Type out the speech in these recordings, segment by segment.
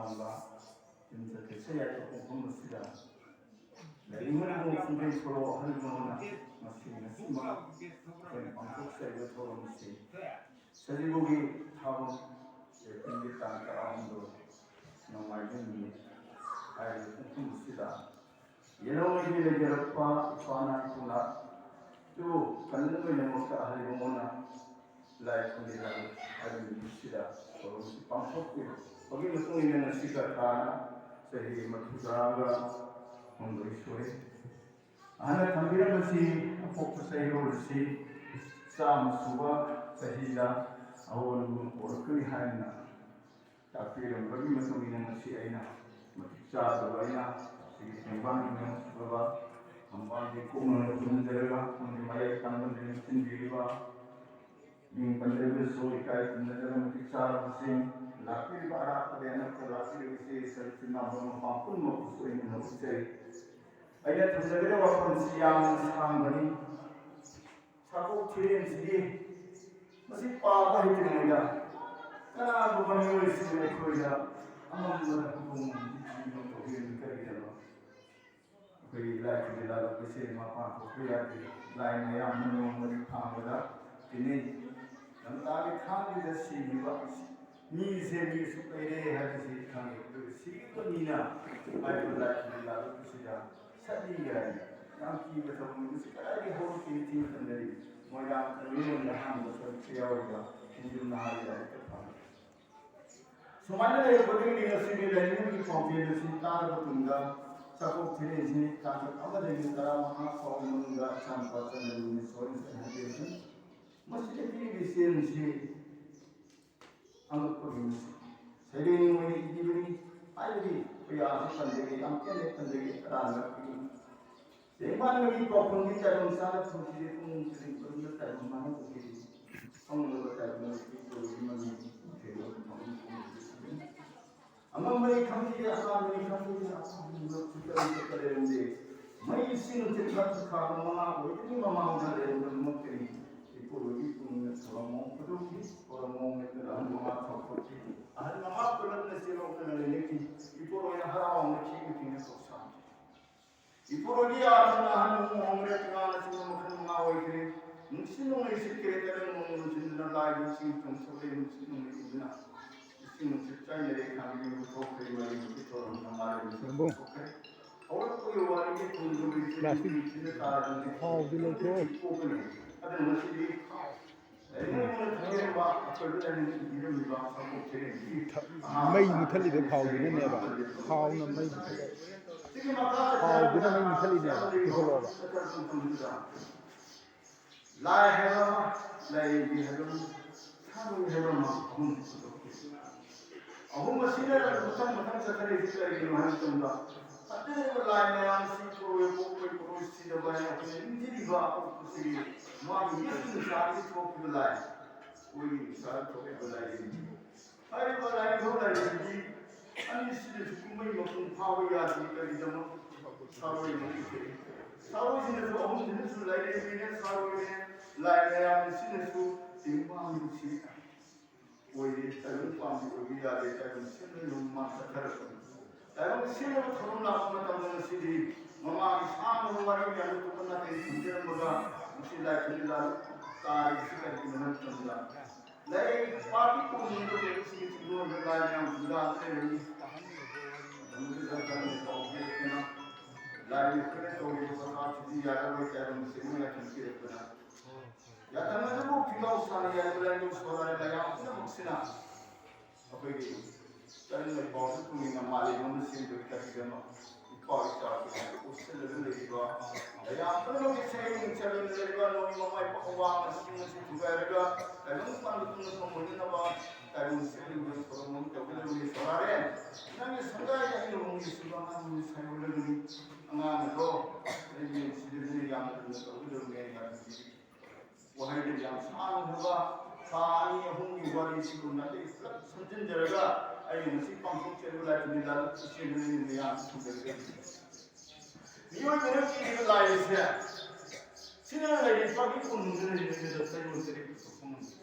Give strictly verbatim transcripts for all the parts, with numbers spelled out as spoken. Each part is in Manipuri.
ꯇꯝꯕ ꯌꯨꯝꯖꯀꯩꯁ ꯌꯥꯏꯐ ꯄꯣꯛꯐꯝ ꯑꯁꯤꯗ ꯂꯩꯔꯤꯕ ꯈꯨꯗꯤꯡ ꯁꯣꯔꯣ ꯑꯍꯜ ꯂꯃꯟꯅ ꯃꯁꯤ ꯉꯁꯤꯃꯛ ꯑꯩꯈꯣꯏꯅ ꯄꯥꯡꯊꯣꯛꯆꯔꯤꯕ ꯊꯧꯔꯝ ꯑꯁꯤ ꯁꯖꯤꯕꯨꯒꯤ ꯊꯥꯕꯝ ꯑꯦꯄ꯭ꯔꯤꯜꯒꯤ ꯇꯥꯡ ꯇꯔꯥꯍꯨꯝꯗꯣꯏ ꯅꯣꯡꯃꯥꯏꯖꯤꯡ ꯅꯨꯃꯤꯠ ꯍꯥꯏꯔꯤꯕ ꯄꯨꯡꯐꯝ ꯑꯁꯤꯗ ꯌꯦꯜꯍꯧꯉꯩꯒꯤ ꯂꯩꯖꯔꯛꯄ ꯏꯄꯥ ꯏꯄꯨꯅ ꯇꯨ ꯀꯟꯅ ꯂꯣꯏꯅꯃꯛꯇ ꯑꯍꯜ ꯂꯃꯟꯅ ꯂꯥꯏ ꯈꯨꯔꯨꯝꯕꯤꯔꯕ ꯍꯥꯏꯕ ꯅꯨꯃꯤꯠꯁꯤꯗ ꯊꯧꯔꯝꯁꯤ ꯄꯥꯡꯊꯣꯛꯄꯤꯔꯛꯄꯒꯤ ꯃꯇꯨꯡ ꯏꯟꯅ ꯉꯁꯤ ꯀꯊꯥꯅ ꯆꯍꯤ ꯃꯔꯤꯐꯨ ꯇꯔꯥꯒ ꯍꯨꯝꯗꯣꯏ ꯁꯨꯔꯦ꯫ ꯑꯍꯜꯅ ꯊꯝꯕꯤꯔꯝꯕꯁꯤ ꯑꯄꯣꯛꯄ ꯆꯩꯔꯣꯜ ꯑꯁꯤ ꯆꯥꯝꯃ ꯁꯨꯕ ꯆꯍꯤꯗ ꯑꯑꯣꯟꯕ ꯑꯃ ꯄꯣꯔꯛꯀꯅꯤ ꯍꯥꯏꯗꯅ ꯇꯥꯛꯄꯤꯔꯝꯕꯒꯤ ꯃꯇꯨꯡ ꯏꯟꯅ ꯉꯁꯤ ꯑꯩꯅ ꯃꯇꯤꯛ ꯆꯥꯗꯕ ꯑꯩꯅ ꯁꯤꯒꯤ ꯇꯦꯡꯕꯥꯡꯒꯤ ꯃꯌꯨꯝ ꯁꯨꯕ ꯊꯝꯕꯥꯜꯒꯤ ꯀꯣꯛꯅꯅ ꯄꯨꯟꯖꯔꯒ ꯅꯪꯒꯤ ꯃꯌꯥꯏ ꯇꯥꯡꯕꯗ ꯅꯤꯡꯁꯤꯡꯕꯤꯔꯤꯕ ꯃꯤꯡ ꯄꯟꯖꯔꯕꯁꯨ ꯏꯀꯥꯏ ꯈꯨꯝꯅꯗꯕ ꯃꯇꯤꯛ ꯆꯥꯔꯕꯁꯤꯡ ꯂꯥꯛꯄꯤꯔꯤꯕ ꯑꯔꯥꯞꯄꯗ ꯑꯅꯛꯄ ꯂꯥꯛꯄꯤꯔꯤꯕꯁꯤ ꯁꯔꯨꯛ ꯁꯤꯟꯅꯕ ꯃꯄꯥ ꯄꯨꯝꯅꯃꯛꯄꯨꯁꯨ ꯑꯩꯅ ꯅꯣꯛꯆꯔꯤ꯫ ꯑꯩꯅ ꯊꯝꯖꯒꯗꯕ ꯋꯥꯐꯝꯁꯤ ꯌꯥꯝꯅ ꯁꯥꯡꯕꯅꯤ꯫ ꯁꯥꯀꯣꯛ ꯊꯤꯔꯦꯟꯁꯤꯗꯤ ꯃꯁꯤ ꯄꯥꯕ ꯍꯩꯇ꯭ꯔꯤꯉꯩꯗ ꯀꯅꯥꯒꯨꯝꯕ ꯃꯤꯑꯣꯏꯁꯤꯡꯅ ꯑꯩꯈꯣꯏꯗ ꯑꯃꯝꯕꯗ ꯍꯧꯗꯣꯡ ꯃꯥꯟꯕꯤ ꯊꯤꯕ ꯇꯧꯕꯤꯔꯝꯃꯤ ꯀꯔꯤꯒꯤꯅꯣ? ꯑꯩꯈꯣꯏꯒꯤ ꯂꯥꯏꯐꯝꯒꯤ ꯂꯥꯂꯣꯛꯄꯁꯦ ꯃꯄꯥꯟ ꯊꯣꯛꯄ ꯌꯥꯗꯦ꯫ ꯂꯥꯏ ꯃꯌꯥꯝꯅ ꯅꯣꯡꯃꯒꯤ ꯊꯥꯡꯕꯗ ꯇꯤꯟꯅꯩ꯫ ꯂꯝꯇꯥꯒꯤ ꯊꯥꯡꯒꯤꯗ ꯁꯤꯈꯤꯕ ꯃꯤꯁꯦ ꯃꯤ ꯑꯁꯨꯛ ꯂꯩꯔꯦ ꯍꯥꯏꯕꯁꯤ ꯈꯪꯉꯤ꯫ ꯑꯗꯨꯒ ꯁꯤꯈꯤꯕ ꯃꯤꯅ ꯍꯥꯏꯔꯤꯕ ꯂꯥꯏꯐꯝꯒꯤ ꯂꯥꯂꯣꯛꯄꯁꯤꯗ ꯁꯠꯂꯤ ꯍꯥꯏ꯫ ꯌꯥꯝ ꯀꯤꯕ ꯊꯕꯛꯅꯤ꯫ ꯃꯁꯤ ꯀꯗꯥꯏꯗꯒꯤ ꯍꯧꯔꯛꯈꯤꯕ ꯊꯤꯕ ꯃꯇꯝꯗꯗꯤ ꯃꯣꯏꯔꯥꯡ ꯀꯪꯂꯩꯔꯣꯟꯗ ꯑꯍꯥꯟꯕ ꯁꯔꯨꯛꯇ ꯌꯥꯎꯔꯤꯕ ꯍꯤꯟꯗꯨ ꯅꯍꯥꯒꯤ ꯂꯥꯏꯔꯤꯛꯇ ꯐꯪꯉꯤ꯫ ꯁꯨꯃꯥꯏꯅ ꯂꯩꯔꯛꯄꯗꯒꯤꯗꯤ ꯉꯁꯤꯗꯤ ꯂꯥꯏꯅꯤꯡꯒꯤ ꯄꯥꯎꯖꯦꯜ ꯑꯁꯤ ꯇꯥꯔꯕ ꯇꯨꯡꯗ ꯆꯥꯛꯀꯣꯛ ꯊꯤꯔꯦꯟꯁꯤ ꯇꯥꯡꯀꯛ ꯑꯃꯗꯒꯤ ꯇꯔꯥꯃꯉꯥ ꯐꯥꯎꯕ ꯃꯅꯨꯡꯗ ꯏꯆꯥꯅꯨꯄꯥ ꯆꯟꯗ꯭ꯔꯕꯅꯤ ꯁꯣꯏꯅ ꯆꯠꯍꯟꯕꯤꯔꯁꯤ꯫ ꯃꯁꯤꯗ ꯄꯤꯔꯤꯕ ꯆꯦꯡꯁꯤ ꯑꯉꯛꯄꯒꯤ ꯃꯁꯤꯡ꯫ ꯁꯩꯔꯦꯡ ꯑꯣꯏꯅ ꯏꯕꯤꯕꯅꯤ꯫ ꯍꯥꯏꯕꯗꯤ ꯑꯩꯈꯣꯏ ꯑꯥꯁꯤ ꯄꯟꯖꯒꯦ, ꯌꯥꯝ ꯇꯦꯟꯅ ꯄꯟꯖꯒꯦ, ꯇꯔꯥ ꯂꯥꯛꯄꯤꯒꯅꯤ꯫ ꯇꯦꯡꯕꯥꯡꯒꯤ ꯄꯥꯎꯈꯨꯝꯒꯤ ꯇꯥꯏꯕꯪ ꯆꯥꯅ ꯐꯪꯈꯤꯗꯦ, ꯄꯨꯡ ꯈꯨꯗꯤꯡ ꯈꯨꯗꯤꯡꯗ ꯇꯥꯏꯕꯪ ꯃꯥꯅ ꯎꯈꯤꯗꯦ꯫ ꯐꯪꯂꯕ ꯇꯥꯏꯕꯪ ꯑꯁꯤ ꯇꯧꯔꯤꯕ ꯃꯃꯤꯡ ꯎꯈꯤꯕ ꯃꯐꯝ ꯄꯨꯝꯕꯗ ꯁꯤꯖꯤꯟꯅꯩ꯫ ꯑꯃꯝꯕꯅꯤ ꯈꯪꯈꯤꯗꯦ, ꯑꯉꯥꯟꯕꯅꯤ ꯈꯪꯈꯤꯗꯦ, ꯑꯐꯪꯕ ꯆꯨꯞꯄ ꯆꯨꯞꯄ ꯂꯩꯔꯝꯗꯦ꯫ ꯃꯩ ꯏꯁꯤꯡ ꯆꯤꯟꯕ ꯊꯛꯈꯥꯕ ꯃꯉꯥ ꯑꯣꯏꯗ꯭ꯔꯤꯉꯩ ꯃꯃꯥꯡꯗ ꯂꯩꯔꯝꯗꯕꯃꯛꯇꯅꯤ꯫ ꯏꯄꯨꯔꯣꯏꯕꯤ ꯄꯨꯝꯅ ꯊꯧꯔꯝ ꯃꯑꯣꯡ ꯈꯨꯗꯣꯡꯒꯤ ꯊꯧꯔꯝ ꯃꯑꯣꯡ ꯅꯠꯇꯅ ꯑꯍꯜ ꯃꯉꯥ ꯊꯧꯔꯛꯄꯁꯤ ꯑꯍꯜ ꯃꯉꯥ ꯄꯨꯂꯞꯅ ꯆꯦꯜꯍꯧꯗꯅ ꯂꯩꯅꯩ꯫ ꯆꯣꯡꯊꯣꯛꯂꯦ ꯅꯨꯡꯁꯤꯠ ꯅꯨꯡꯃꯩ ꯎꯗꯨꯅ꯫ ꯏꯁꯤꯡ ꯅꯨꯡꯁꯤꯠ ꯆꯥꯏꯅꯔꯦ ꯈꯥꯡꯒꯤ ꯊꯣꯛꯈ꯭ꯔꯦ ꯃꯔꯤ ꯅꯨꯡꯁꯤꯠ ꯊꯣꯔꯝꯅ ꯃꯥꯂꯦꯝ ꯅꯨꯡꯁꯤꯠ ꯌꯦꯡꯕꯨꯡ꯫ ꯊꯣꯛꯈ꯭ꯔꯦ꯫ ꯍꯧꯔꯛꯄꯒꯤ ꯋꯥꯔꯤꯗꯤ ꯊꯨꯝꯗꯨꯒꯤ ꯄ꯭ꯂꯥꯁꯇꯤꯛ ꯊꯤꯅ ꯇꯥꯔꯗꯤ ꯊꯥꯎꯗꯨ ꯂꯧꯊꯣꯛꯑꯣ꯫ ꯄꯣꯛꯀꯅꯤ꯫ ꯑꯗꯨꯅ ꯉꯁꯤꯗꯤ ꯂꯥꯏꯅꯤꯡꯕꯅ ꯊꯝꯕꯤꯔꯝꯕ ꯑꯩꯈꯣꯏꯕꯨ ꯂꯥꯏꯅꯤꯡ ꯄꯤꯕꯤꯔꯝꯃꯤꯕ ꯁꯪꯒꯣꯝ ꯁꯦꯔꯦꯡꯒꯤ ꯃꯩ ꯃꯨꯊꯠꯂꯤꯗꯣ ꯊꯥꯎꯗꯨꯅꯅꯦꯕ꯫ ꯊꯥꯎꯅ ꯃꯩ ꯃꯨꯊꯠꯂꯦ꯫ ꯁꯤꯒꯤ ꯃꯈꯥꯗ ꯊꯥꯎꯗꯨꯅ ꯃꯩ ꯃꯨꯊꯠꯂꯤꯅꯦꯕ꯫ ꯄꯨꯊꯣꯛꯂꯛꯑꯣꯕ꯫ ꯂꯥꯏ ꯍꯥꯏꯕ ꯑꯃ, ꯂꯥꯏꯔꯦꯝꯕꯤ ꯍꯥꯏꯕ ꯑꯃ, ꯁꯥꯟꯅꯔꯣꯏ ꯍꯥꯏꯕ ꯑꯃ, ꯑꯍꯨꯝ ꯄꯨꯊꯣꯛꯈꯤ꯫ ꯑꯍꯨꯝ ꯑꯁꯤꯅ ꯃꯊꯪ ꯃꯊꯪ ꯆꯠꯊꯔꯛꯏꯁꯤ ꯀꯔꯤꯒꯤꯅꯣ ꯍꯥꯏꯕ ꯃꯇꯝꯗ, ꯐꯠꯇ꯭ꯔꯤꯕ ꯂꯥꯏ ꯃꯌꯥꯝꯁꯤ ꯄꯣꯔꯣꯏ ꯄꯣꯛꯄꯣꯏ ꯄꯣꯔꯣꯏ ꯁꯤꯗꯕ ꯍꯥꯏꯅ ꯑꯩꯈꯣꯏꯅ ꯅꯤꯡꯊꯤꯔꯤꯕ ꯑꯁꯤꯒꯤ ꯃꯥꯒꯤ ꯃꯤꯠꯀꯤ ꯅꯨꯡꯁꯥꯗꯒꯤ ꯊꯣꯛꯈꯤꯕ ꯂꯥꯏ, ꯑꯩꯈꯣꯏꯒꯤ ꯅꯨꯡꯁꯥꯗ ꯊꯣꯛꯈꯤꯕ ꯂꯥꯏꯔꯦꯝꯕꯤ꯫ ꯍꯥꯏꯔꯤꯕ ꯂꯥꯏꯅꯤꯡꯊꯧ ꯂꯥꯏꯔꯦꯝꯕꯤ ꯑꯅꯤꯁꯤꯗꯁꯨ ꯀꯨꯝꯍꯩ ꯃꯄꯨꯡ ꯐꯥꯕ ꯌꯥꯗꯦ꯫ ꯀꯔꯤꯒꯤꯗꯃꯛ? ꯁꯥꯔꯣꯏ ꯃꯄꯨꯡ ꯊꯣꯛꯏ꯫ ꯁꯥꯔꯣꯏꯁꯤꯅꯁꯨ ꯑꯍꯨꯝꯁꯤꯅꯁꯨ ꯂꯥꯏꯔꯦꯝꯕꯤꯅ ꯁꯥꯔꯣꯏꯅꯦ, ꯂꯥꯏ ꯃꯌꯥꯝꯁꯤꯅꯁꯨ ꯇꯦꯡꯕꯥꯡ ꯅꯨꯡꯁꯤ ꯑꯣꯏꯔꯦ꯫ ꯇꯥꯏꯕꯪ ꯄꯥꯝꯕꯤ ꯑꯣꯏꯕ ꯌꯥꯗꯦ꯫ ꯇꯥꯏꯕꯪ ꯁꯤꯟꯕ ꯌꯨꯝ ꯃꯥ ꯆꯠꯊꯔꯛꯄꯅꯤ꯫ ꯇꯥꯏꯕꯪ ꯁꯤꯟꯅꯕ ꯊꯧꯔꯝ ꯂꯥꯛꯄ ꯃꯇꯝꯗ ꯉꯁꯤꯗꯤ ꯃꯃꯥꯒꯤ ꯁꯥꯡꯂꯕ ꯋꯥꯔꯤ ꯃꯌꯥꯝꯗꯨ ꯇꯣꯛꯄ ꯅꯥꯇꯩ ꯊꯝꯖꯔꯝꯃꯒ ꯉꯁꯤ ꯂꯥꯏ ꯈꯨꯗꯤꯡ ꯂꯥꯏ ꯇꯥꯔꯤꯕꯁꯤ ꯀꯔꯤꯒꯤꯅꯣ ꯍꯥꯏꯕ ꯃꯇꯝꯗ ꯂꯥꯏꯔꯤꯛ ꯄꯥꯕꯤ ꯀꯣꯟꯅꯤꯡꯕ ꯂꯣꯏꯕꯁꯤꯡꯒꯤ ꯊꯤꯡꯒꯣꯜꯗ ꯂꯥꯏ ꯃꯌꯥꯝ ꯈꯨꯟꯗꯥꯗꯨꯅ ꯂꯩꯔꯝꯃꯤ꯫ ꯃꯇꯝꯗꯨꯗ ꯀꯔꯝꯅ ꯇꯧꯕꯤꯔꯛꯇꯅ ꯂꯥꯏ ꯑꯩꯈꯣꯏꯅ ꯇꯧꯔꯤꯕ ꯄꯊꯥꯞꯁꯤꯗꯤ ꯌꯥꯔꯔꯣꯏ ꯍꯥꯏꯕ ꯃꯁꯤ ꯃꯣꯏꯅ ꯊꯝꯕꯤꯔꯛꯄꯅ ꯌꯥꯊꯪ ꯑꯗꯨꯕꯨ ꯐꯤꯕꯥꯎ ꯁꯥꯅ ꯌꯥꯏꯕ ꯂꯥꯏꯅꯤꯡ ꯁꯣꯔꯥꯔꯦ ꯃꯌꯥꯝ ꯄꯨꯝꯅꯃꯛꯁꯤꯅ ꯑꯩꯈꯣꯏꯒꯤ ꯆꯠꯅꯔꯤꯕ ꯄꯥꯎꯁꯨ ꯇꯨꯡ ꯏꯟꯅ ꯃꯥꯂꯦꯝ ꯑꯃ ꯁꯦꯝꯕꯒꯤ ꯀꯔꯤꯒꯗꯃꯛ ꯏꯄꯥ ꯏꯆꯥ ꯑꯩꯈꯣꯏꯅ ꯎꯠꯁꯤꯜꯂꯒ ꯂꯩꯔꯤꯕ ꯃꯌꯥꯝ ꯄꯨꯝꯅꯃꯛꯀꯤ ꯁꯔꯦꯡ ꯆꯠꯂꯒ ꯂꯩꯔꯤꯕ ꯅꯣꯡꯃꯩ ꯃꯃꯥꯏ ꯄꯥꯛꯄ ꯋꯥꯡꯅ ꯁꯤꯡ ꯑꯁꯤ ꯊꯨꯒꯥꯏꯔꯒ ꯇꯥꯏꯕꯪ ꯄꯥꯟꯕ ꯄꯨꯝꯅ ꯐꯪꯑꯣꯏꯗꯅꯕ ꯇꯥꯏꯕꯪ ꯁꯦꯝꯂꯤꯕ ꯊꯧꯔꯝ ꯑꯃ ꯇꯧꯒꯗꯕꯅꯤ꯫ ꯁꯣꯔꯥꯔꯦ, ꯅꯪꯒꯤ ꯁꯪꯒꯥꯏꯗ ꯑꯩꯅ ꯍꯣꯡꯒꯦ ꯁꯤꯕ ꯑꯉꯥꯡ ꯑꯃ ꯁꯥꯏꯍꯧꯔꯒꯅꯤ꯫ ꯑꯉꯥꯡ ꯑꯗꯣ ꯑꯩꯒꯤ ꯁꯤꯗꯗꯤ ꯌꯥꯝꯅ ꯂꯨꯅ ꯇꯧꯒꯗꯕꯅꯤ ꯍꯥꯏꯅ ꯍꯥꯏꯕꯤꯔꯤ꯫ ꯋꯥꯍꯩꯗ ꯌꯥꯝ ꯁꯥꯡꯅ ꯍꯥꯏꯕ ꯊꯥ ꯑꯅꯤ ꯑꯍꯨꯝꯒꯤ ꯋꯥꯔꯤꯁꯤꯕꯨ ꯅꯥꯇꯩ ꯄꯨꯂꯞ ꯁꯝꯖꯤꯟꯖꯔꯒ ꯑꯩꯅ ꯉꯁꯤ ꯄꯥꯡꯊꯣꯛꯆꯔꯤꯕ ꯂꯥꯏ ꯇꯤꯟꯒꯤ ꯂꯥꯏ ꯏꯆꯦꯜ ꯃꯌꯥꯝ ꯊꯝꯖꯔꯒꯦ꯫ ꯃꯤꯑꯣꯏꯕꯅ ꯄꯤꯔꯤꯕ ꯂꯥꯏꯁꯦ ꯁꯤꯅ ꯂꯩꯔꯤꯕ ꯃꯤ ꯀꯨꯟꯗ ꯂꯩꯔꯤꯕ ꯆꯩꯔꯣꯟ ꯆꯔꯤꯛ ꯄꯨꯊꯣꯛꯄ ꯉꯝꯗꯦ꯫